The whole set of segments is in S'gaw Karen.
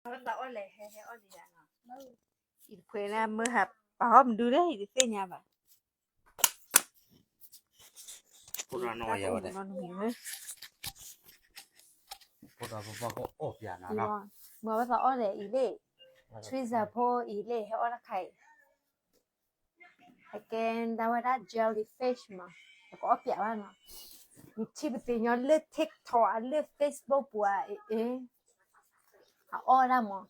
အဝဲသးအီၣ်လဲၣ် ဟဲဟဲအီၣ်န့ၣ်ယါနီၤ, အံၤတခွဲးန့ၣ် မ့ၢ်ဟးပာ်အီၣ်မနုၤလဲၣ် ယတသ့ၣ်ညါဘၣ်. ဖိဒၣ်နီၢ်ယါဝဲဒၣ်, ဖိဒၣ်ပပှၢ်ကအီၣ်ပၠးနၤလီၤ, မ့ၢ်အဝဲသးအီၣ်လဲၣ်အံၤလၢ ထွံၣ်စၢ်ဖိအံၤလၢ ဟဲအီၣ်တၢ်ခါအံၤ အကဲဒၣ်ဝဲဒၣ် jellyfish မး, ပကအီၣ်ပၠးဘၣ်နီၤ, ယထံၣ်ပသ့ၣ်ညါလၢ TikTok အလၢ Facebook ပူၤဧါ, အ့ၣ်, အအီၣ်ဝဲဒၣ်မး,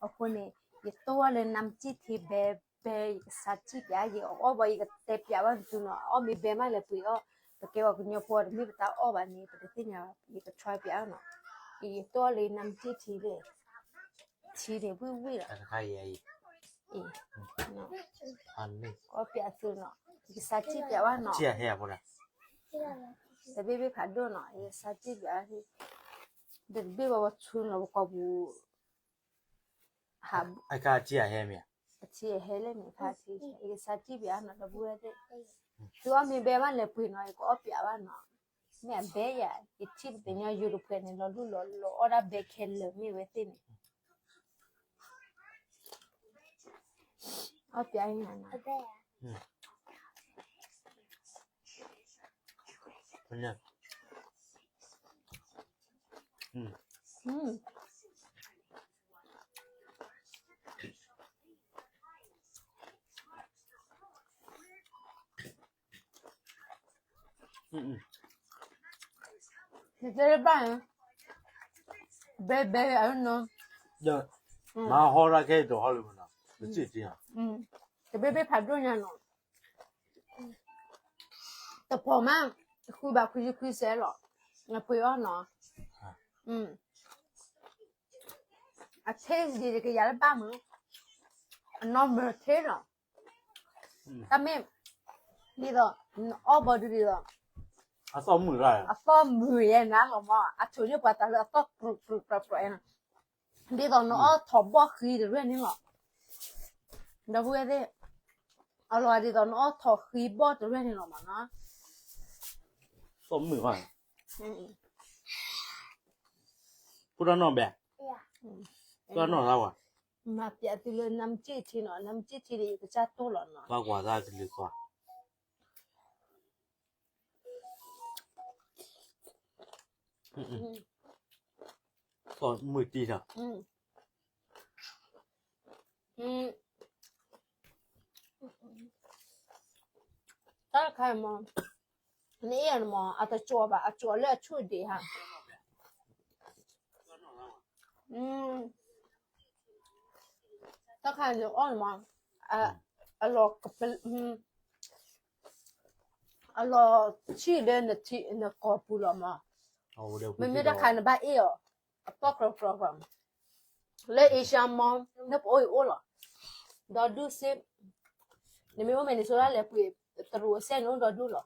အဃိန့ၣ် ယတိၢ်အီၣ်လၢ နါမစံၣ်ထံဘဲဘဲ ယကစးစံၣ်ပၠး ယကအီၣ်ဘၣ် ယကတဲပၠးဘၣ်သုနီၤ, အအီၣ်မ့ၢ်ဘဲမးလဲၤပှ့ၤအီၣ်, ပကဲပှၤကညီဖိ တမ့ၢ်ပတၢ်အီၣ်ဘၣ်န့ၣ် ပတသ့ၣ်ညါဘၣ်, ယက try ပၠးနီၤ, ယတိၢ်အီၣ်လၢ နါမစံၣ်ထံလၢ ထံန့ၣ် ဝံၣ်ဝံၣ်လီၤ, အီၣ်ပၠးသုနီၤ, ယကစးစံၣ်ပၠးဘၣ်နီၤ, တဘ့ၣ်ဘ့ၣ်ဖးဒိၣ်နီၤ, ယကစးစံၣ်ပၠး, တဘ့ၣ်ဘၣ်ပှၤဆူနီၤ ပကိာ်ပူၤ, အထံအဟဲမ့ၢ်, အထံအဟဲလၢမ့ၢ်ဖးထံ, ယကစးစံၣ်ပၠးနီၤ ဒီပုၢ်ဝဲၢ်သ့ၣ်, သုအီၣ်မ့ၢ်ဘဲမးလဲၤပှ့ၤနီၤ ယကအီၣ်ပၠးဘၣ်နီၤ, မ့ၢ်အဘဲယၤ ယထံၣ်ပသ့ၣ်ညါယိၤတဖှဲးန့ၣ် လီၤလူၢ်လီၤလီၤ အီၣ်ဒၣ်ဘဲခဲလၢာ်မ့ၢ်ဝဲသ့ၣ်န့ၣ် အီၣ်ပၠးအံၤနီၤ, နတဲဘၣ်, ဘဲဘဲအနီၤ, မၤဟီရခဲအံၤတဟီလၢၤမနီၤ, တဘ့ၣ်ဘ့ၣ်ဖးဒိၣ်, တပီၤမး, ဃုဘၣ်ခွံဆံခွံစဲးလီၤ, နပှ့ၤအီၣ်နီၤ, အ taste ဒ်တကယၤလၢဘၣ်မး, အနီၢ်မၢၤထဲလီၤ, တၢ်မ့ၢ်, ဒ်သိး, နအီၣ်ဘီဒုဒ်သိး, အသီၣ်မုာ်လီၤ, အသီၣ်မုာ်ယဲနၤလီၤမး, အဆိးန့ၢ်ပှၤတၢ်လၢအသီၣ်ကြူးကြူးကြူးကြူးနီၤ, ဒ်သိးနအီၣ်ထိးဘီၣ်ဃံတရဲၣ်န့ၣ်လီၤ, ဒီပုၢ်ဝဲၢ်သ့ၣ်, အလီၤဒ်သိးနအီၣ်ထိးဃံဘီၣ်တရဲၣ်န့ၣ်လီၤမးနီၤ, သီၣ်မုာ်ဘၣ်, ဖိဒၣ်နီၢ်ဘဲ, ဖိဒၣ်နီၢ်သးဝဲ, မၤပၠးသုလၢ နါမစ့ၣ်ထံနီၤ, နါမစ့ၣ်ထံန့ၣ် ယကစၢ်တိၢ်လီၤနီၤ, ပှၤကွၢ်သးကလုာ်ကွၢ် သီၣ်မုာ်တံၢ်နီၤ, တၢ်တခါမး, နအ့ၣ်အီၤန့ၣ်မး အတကၠီဘၣ်, အကၠီလၢအဆူၣ်ဒံးဟါ, တၢ်တခါန့ၣ်အီၣ်န့ၣ်မး, အလီၤ, အလီၤဆံၣ်လၢနထံနကီၢ်ပူၤလီၤမး, မ့မ့ၢ်တၢ်တခါန့ၣ်ဘၣ်အ့ၣ်အီၤ, အသီၣ်ကြီကြီ, လၢ Asia Mall လၢပအိၣ်အံၤအိၣ်လီၤ, ဒီဒူၣ်စ့, နမ့ၢ်အိၣ် Minnesota လဲၤပှ့ၤ, တရူးအစဲန့ၣ်အိၣ်ဒီဒူၣ်လီၤ,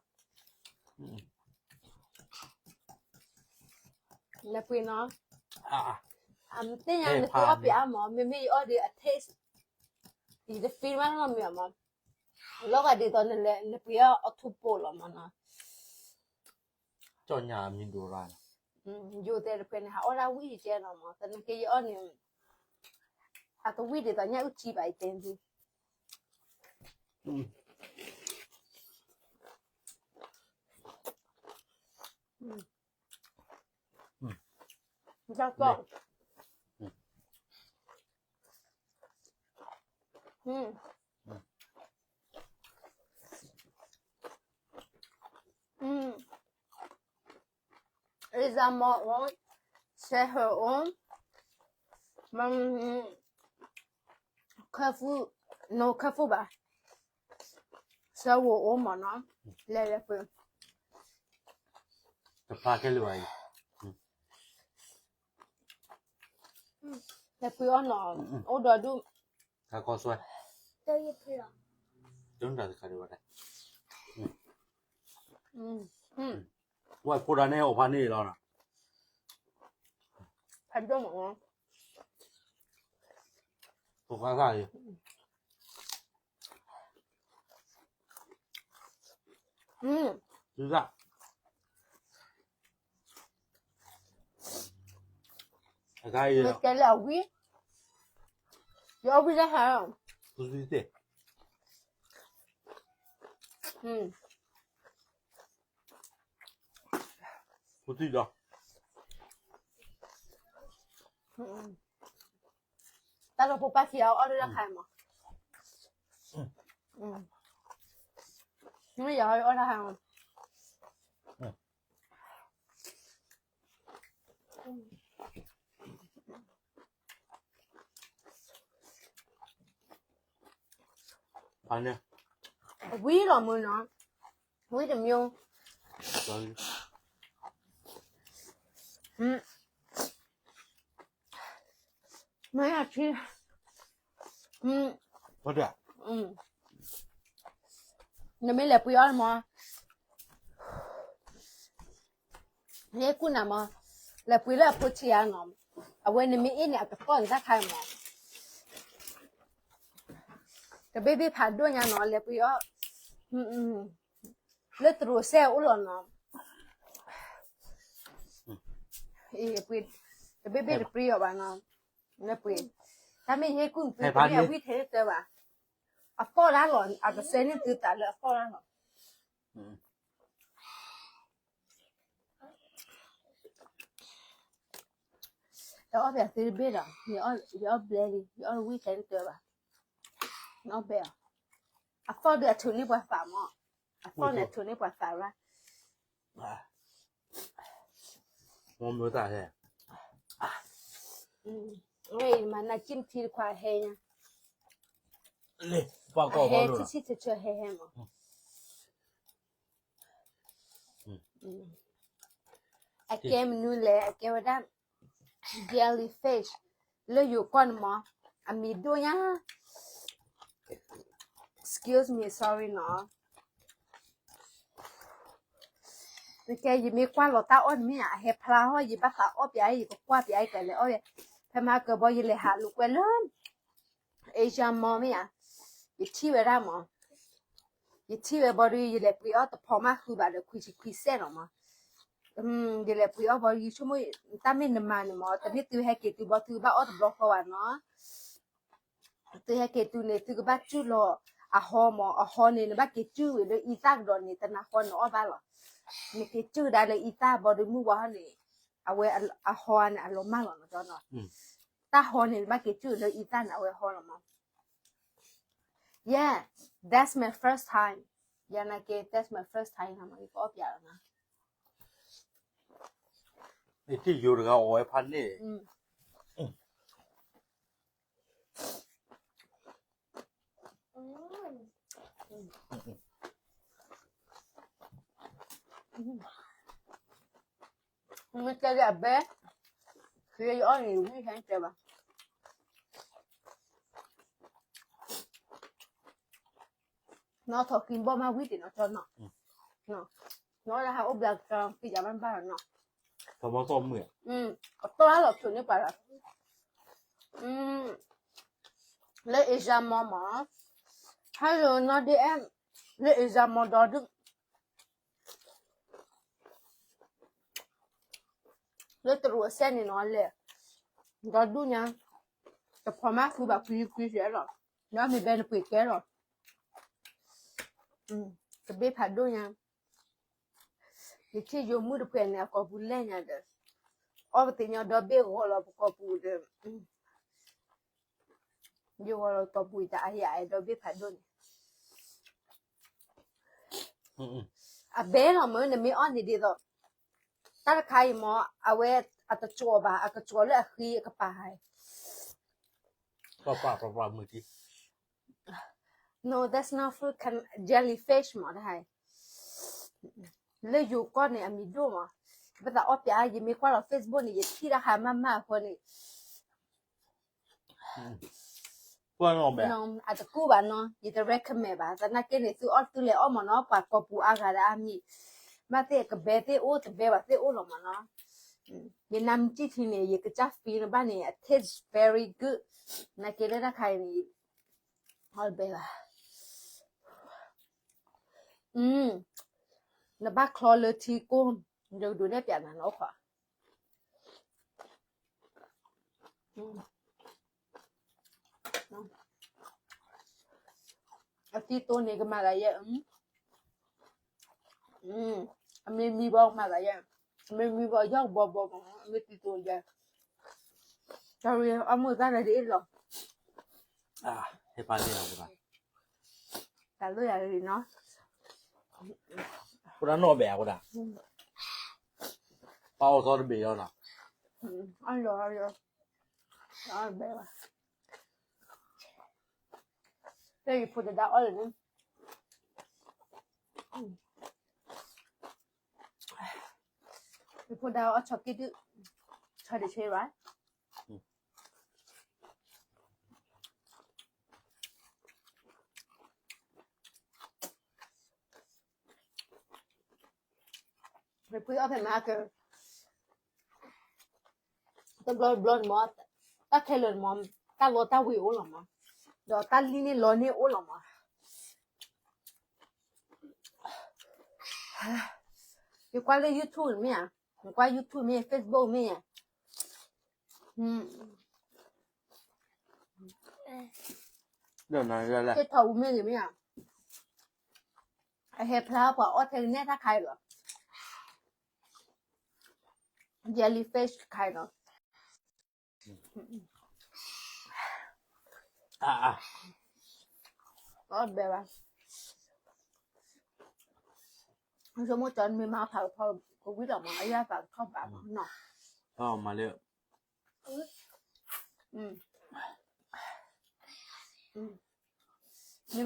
လဲၤပှ့ၤနီၤ, အမ့ၢ်သ့ၣ်ညါနသုအီၣ်ပၠးအါမး, မ့မ့ၢ်ယအီၣ်ဒီးအ taste, ယတ feel မးနီတမံၤမး, လီၤဂာ်ဒ်သိးနလဲၤ, နပှ့ၤအီၤအထူးပိာ်လီၤမးနီၤ, ကၠီၣ်ညါအမံၤဒိၣ်ရၣ်န့ၣ်, ယိၤတဲတဖျဲးန့ၣ် ဟးအီၣ်ဒၣ်ဝံၣ်ယကဲနီၤမး, သနာ်က့ယအီၣ်န့ၣ်, အကဝံၣ်ဒ်သိးညၣ်အုၣ်ထံဘၣ်ယတဲသု တၢ်ကီ, Asia Mallအိၣ်, Sehelအိၣ်, Carrefour, no Carrefourဘၣ်, စဲဝိၤအိၣ်မးနီၤ, လဲၤလဲၤပှ့ၤ, တဖျါခဲလၢာ်ဘၣ်အံၤ, လဲၤပှ့ၤအီၣ်နီၤ, အိၣ်ဒီဒူၣ်, တၢ်ကီဆွဲ, တၢ်တခါဒံးဝဲဒၣ်, ဝဲဖိဒၣ်န့ၣ်အိၣ်ဖးန့ၣ်လီၤနီၤ, ဖးဒိၣ်မးနီၤ, ဖိခွါသၣ်အံၤ သုသၣ်, အဂၤအံၤ, မ့ၢ်တဲလၢအဝံၣ်, ယအီၣ်ဝံၣ်လၢဟါ, တၢ်လီၤဖိပၢ်ခံအီၣ်လၢလၢခါမး, မ့ၢ်ယအီၣ်လၢခါမး ဝံၤလီၤမုၢ်နီၤ, ဝံၤတမျိုး, မ့ၢ်အထံ, နမ့ၢ်လဲၤပှ့ၤအီၣ်မး ဟဲကူၣ်နၤမး, လဲၤပှ့ၤလၢအဖိဆံးဧါနီၤ, အဝဲနမ့ၢ်အ့ၣ်န့ၣ် အကသီၣ်န့ၣ်တၢ်ခါမး, တဘ့ၣ်ဘ့ၣ်ဖးဒိၣ်ညါနီၤ လဲၤပှ့ၤအီၣ်, လၢတရူးစဲအိၣ်လီၤနီၤ, တဘ့ၣ်ဘ့ၣ်တပှ့ၤအီၤဘၣ်နီၤ, လဲၤပှ့ၤ, တၢ်မ့ၢ်ယဟဲကူၣ်နသုတမ့ၢ်အဝံၣ်ထဲတၢ်ဘၣ်, အသီၣ်ဒၣ်လီၤ အကစဲန့ၢ်သုသးလၢအသီၣ်ဒၣ်လီၤ. ယအီၣ်ပျးသ့တဘ့ၣ်ဒီး ယအီၣ်ဘျဲလံ ယအီၣ်ဝံၣ်ထဲတၢ်ဘၣ်, ယအီၣ်ဘဲအီၤ, အသီၣ်ဒုးအထုးန့ၢ်ပှၤသးမး, အသီၣ်န့ၣ်အထုးန့ၢ်ပှၤသးရၣ်, မ့ၢ်တၢ်ဟဲ, မၤနၢ်ကံၣ်ထံတခွါဟဲညါ, ဟဲထံၣ်ထံၣ်ဆၢဆၢဟဲဟဲမး အကဲမနုၤလဲၣ် အကဲဝဲဒၣ် jellyfish လၢယိၤကီၢ်န့ၣ်မး အမံၤဒိၣ်ညါ excuse me sorry နီၤ နကဲယမ့ၢ်ကွၢ်လီၤတၢ်အီၣ်န့ၣ်မ့ၢ်ဧါ အဟဲဖျါဟီၣ် ယဘၣ်သးအီၣ်ပျး ယကကွၢ်ပျး ယကလဲၤအီၣ်ဝဲ ဖဲမဟါကၢၤဘီ ယလဲၤဟးလိာ်ကွဲလၢ Asia Mall မ့ၢ်ဧါ, ယထံၣ်ဝဲဒၣ်မး, ယထံၣ်ဝဲဘီဒီး ယလဲၤပှ့ၤအီၣ်တဖီမးဃုဘၣ်ဒီး ခွံဆံခွံစဲးနီၤမး, ယလဲၤပှ့ၤအီၣ်ဘီ ယဆိကမိၣ် တၢ်မ့ၢ်နမၤန့ၣ်မး တမ့ၢ်သုဟဲက့ၤသုဘီ သုကဘၣ်အီၣ်တဘျီဃီဘၣ်နီၤ, သုဟဲက့ၤသုန့ၣ် သုကဘၣ်စုၣ်လီၤအဟီမး, အဟီန့ၣ် နဘၣ်က့ၤစုၣ်ဝံၤလၢအံသၣ်ကဒီးန့ၣ် တနၤဃီနအီၣ်ဘၣ်လီၤ, နက့ၤစုၣ်ဒၣ်လၢအံသၣ်ဘီဒီး မုၢ်ဝါဟီန့ၣ် အဝဲအဟီန့ၣ် အလီၤမၢ်လီၤနီၤ, တၢ်ဟီန့ၣ် နဘၣ်က့ၤစုၣ်လၢအံသၣ်န့ၣ် အဝဲဟီလီၤမး, yeah, that's my first time, ယနာ်က့ that's my first time နီၤ ယကအီၣ်ပျးလီၤနီၤ, ယထံၣ်ယိၤတဂၤအီၣ်ဝဲဖးန့ၣ် မ့ၢ်တဲလၢအဘဲ, ယအီၣ်န့ၣ် ဝံၣ်ဟဲတဲဘၣ်, နီၢ်ထီၣ်ကံဘီမးဝံၣ်တ့ၢ်နီၢ်ကၠီနီၤ, နီၢ်လၢဟးအိၣ်ဘျးကၠီ ကံယၤမးဘၣ်နီၤ, အတီၢ်လီၤဆိးန့ၢ်ပှၤလီၤ, လၢ Asia Mall မး, hello နီၢ်ဒ့အဲၣ်, လၢ Asia Mall ဒီဒူၣ် လၢတရူးအစဲန့ၣ်နီၤလဲၣ်, ဒီဒူၣ်ညါ, တဖီမးဃုဘၣ်ခွံခွံစဲးလီၤ, ဒီးမ့ၢ်ဘဲနပှ့ၤကဲလီၤ, တဘ့ၣ်ဖးဒိၣ်ညါ, ယထံၣ်ယိၤမုၣ်တဖုန့ၣ် အကိာ်ပူၤလဲၢ်ညါဒီး, အီၣ်ပသ့ၣ်ညါဒီဘ့ၣ်ဂီၤလီၤပကိာ်ပူၤဒီး ယဂီၤလီၤကိာ်ပူၤအံၤတၢ်အါယၤအဲၣ်ဒီဘ့ၣ်ဖးဒိၣ်န့ၣ်, အဘဲလီၤမ့ၢ်နမ့ၢ်အီၣ်န့ၣ်ဒ်သိး, တၢ်တခါအံၤမ့ၢ် အဝဲအတကၠီၤဘၣ် အကကၠီၤလၢအဃံအကပၤဟါ, ပှၤပှၤပှၤမုၢ်တံ No, that's not fruit, jellyfish မးတဟါ, လၢယိၤကီၢ်န့ၣ် အမံၤဒိၣ်မး, ပသးအီၣ်ပျး ယမ့ၢ်ကွၢ်လီၤ Facebook န့ၣ် ယထံၣ်တၢ်ဟါမၢ်မၢ်အဃိန့ၣ်, အတကူၣ်ဘၣ်နီၤ, ယတ recommend ဘၣ်, သနာ်က့န့ၣ် သုအီၣ်သုလဲၤအီၣ်မးနီၤ, ပှၤကိာ်ပူၤအါဂၤဒီးအါမံၤ, ဘၣ်သ့ၣ်ကဘဲသ့ၣ်အိၣ် တဘဲဘၣ်သ့ၣ်အိၣ်လီၤမးနီၤ, ယနါမ့ၢ်ကံၣ်ထံန့ၣ် ယကစၢ် feel နဘၣ်န့ၣ် it tastes very good, သနာ်က့လၢတၢ်ခါအံၤန့ၣ် အီၣ်တဘဲဘၣ်, နဘၣ်ချီလၢထံကိၢ်, ယကဒုးနဲၣ်ပျးနၤနီၤ, အိၣ်ခိး, အတံၤတိန့ၣ်ကမၤသးယဲ, အမ့ၢ်မံဘီကမၤသးယဲ, အမ့ၢ်မံဘီယီၢ်ကဘီဘီမး, အမ့ၢ်တံၤတိယဲ, တၢ်ရ့အီၣ်မုၢ်တၢ်လဲၤဒ်အ့ၣ်လီၤ, ဟဲပာ်လံလီၤ, တၢ်လၢယၤရ့နီၤ, အဃိဒၣ်နီၢ်ဘဲအဃိဒၣ်, ပၢ်အီၣ်သီတဘ့ၣ်လီၤနီၤ, အီၣ်လီၤ, အီၣ်ဘဲဘၣ်, တဲယဖိတဒါအီၣ်လၢန့ၣ်, ယဖိဒါအီၣ်ဆီက့ဒုၣ်, ဆီတဆ့ဘၣ်, ယဖိအီၣ်ဖဲမးက တဘျီတဘျီန့ၣ်မး, တၢ်ခဲလၢာ်န့ၣ်မး, တၢ်လီတၢ်ဝ့ၤအိၣ်လီၤမး, ဒီးတၢ်လံၣ်န့ၣ်လီန့ၢ်အိၣ်လီၤမး, ယကွၢ်လၢ YouTube မ့ၢ်ဧါ, နကွၢ် YouTube မ့ၢ် Facebook မ့ၢ်ဧါ, သ့ၣ်ထီၣ်အူမ့ၢ်ဂ့ၤမ့ၢ်ဧါ, အဟဲဖျါပှၤအီၣ်ထဲကနဲၣ်တၢ်ခါအံၤလီၤ, jellyfish ခါအံၤလီၤ, အီၣ်ဘဲဘၣ်, ဆိကမိၣ်ကၠီမ့ၢ်မၤဖးကထီၣ်ကဝံၤလီၤမး အယၢ်သးကထီၣ်ဘၣ်နီၤ, မၤလၢ မ့ၢ်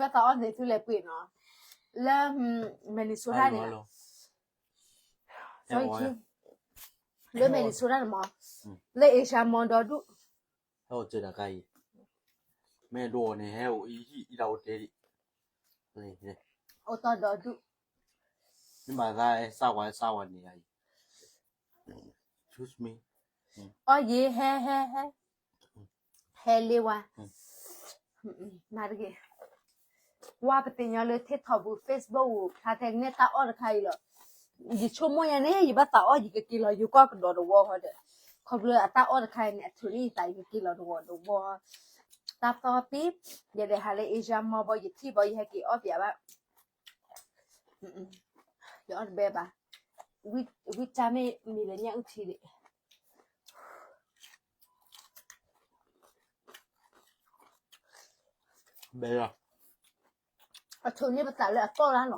ဘၣ်သးအီၣ်သ့ၣ်သုလဲၤပှ့ၤနီၤ, လၢ Minnesota န့ၣ်, လၢ Minnesota န့ၣ်မး, လၢ Asia Mall ဒီဒူၣ်, ဟဲအိၣ်တၢ်ခါအံၤ, မ့ၢ်ဒိၣ်န့ၣ် ဟဲအိၣ်အံၤ အံၤတၢ်အိၣ်တ့ၢ်ဒံး, အိၣ်တၢ်ဒီဒူၣ်, မ့ၢ်ဘၣ်သးစၢ်ဝဲစၢ်ဝဲန့ၣ်အံၤ Choose me. အီၣ်ယံၤ ဟဲ ဟဲ ဟဲ, ဟဲလ့ဝါ, မၤတက့ၢ်, ကွၢ်ပသ့ၣ်ညါလၢ TikTok ပူၤ Facebook ပူၤ ဖျါထဲကနဲၣ်တၢ်အီၣ်တခါအံၤလီၤ, ယဆိကမိၣ်ညါန့ၣ် ယဘၣ်သးအီၣ်ယကက့ၤလီၤ ယကွၢ်ကဒီးတဝီဃီဒီး, ခီဖျိအတၢ်အီၣ်တခါအံၤန့ၣ် အထုးန့ၢ်ယသးယကက့ၤလီၤတဝီတဝီ, တၢ်သီပံ, ယလဲၤဟးလၢ Asia Mall ဘီ ယထံၣ်ဘီ ယဟဲက့ၤအီၣ်ပၠးဘၣ် ယအီၣ်တဘဲဘၣ်, ဝံၣ်တၢ်မ့ၢ်မံၤလၢညၣ်အုၣ်ထံဒံး, ဘဲလီၤ, အထုးန့ၢ်ပသးလၢအသီၣ်လၢလီၤ,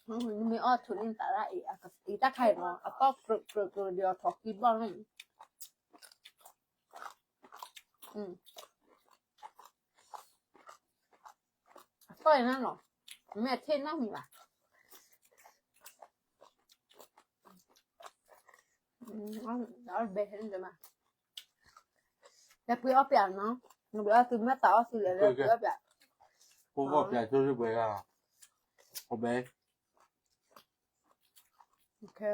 မ့ၢ်အီၣ်ထုးန့ၢ်သးလၢအံၤ, အံၤတၢ်ခါအံၤမး အသီၣ်ကြၢးကြၢးကြၢးဒီးအထီၣ်ဃံဘီၣ်န့ၣ်, အသီၣ်အံၤန့ၣ်လီၤ, မ့ၢ်အထံၣ်နီတမံၤဘၣ်, အီၣ်ဘဲဟဲန့ၣ်တမး, လဲၤပှ့ၤအီၣ်ပၠးနီၤ, နဘၣ်အီၣ်သုမ့ၢ်သးအီၣ်သုလဲၤလၢပှ့ၤအီၣ်ပၠး, ပှ့ၤအီၣ်ပၠးဆိဆိပှဲၤဂၤ, အီၣ်ဘဲ, ခဲ